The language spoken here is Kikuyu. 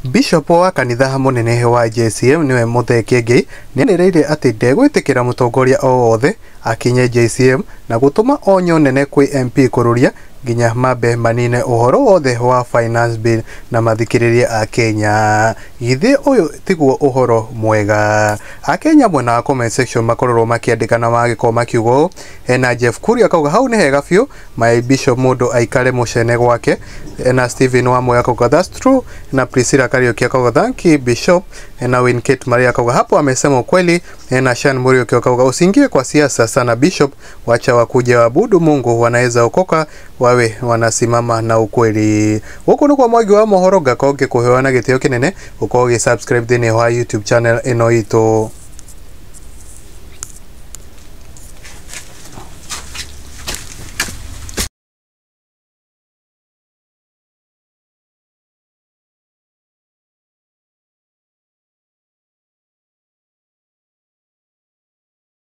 Bishop wa kanitha mũnene wa JCM nĩwe Muthee Kiengei nĩanĩrĩire atĩ ndegwĩtĩkĩra mũtongoria o wothe akinye JCM na gũtũma onyo nene kwĩ MP kũrũria nginya mambe manine ũhoro wothe wa finance bill na mathikĩrĩrie akenya. Githĩ ũyũ tiguo ũhoro mwega? Akenya mwena wa comment section makororwo makĩandĩka na magĩkorwo makiuga ũũ. Hena Jeff Kuria akauga hau nĩ hega biũ, my bishop mũndũ aikare mũcene gwake. Hena Stephen Wamwe akauga that's true. Hena Priscilla Kariuki akauga thank you bishop. Hena Winkate Maria akauga hapo amesema ukweli. Hena Shan Muriuki akauga usiingie kwa siasa sana bishop, wacha wakuje waabudu Mungu, wanaweza okoka wawe wanasimama na ukweli. Gũkũ nĩ kwa Mwangi wa mohoro, ngakorwo ngĩkũheana gĩtĩo kĩnene ũkorwo ũgĩ subscribe thĩinĩ wa YouTube channel ĩno itũ.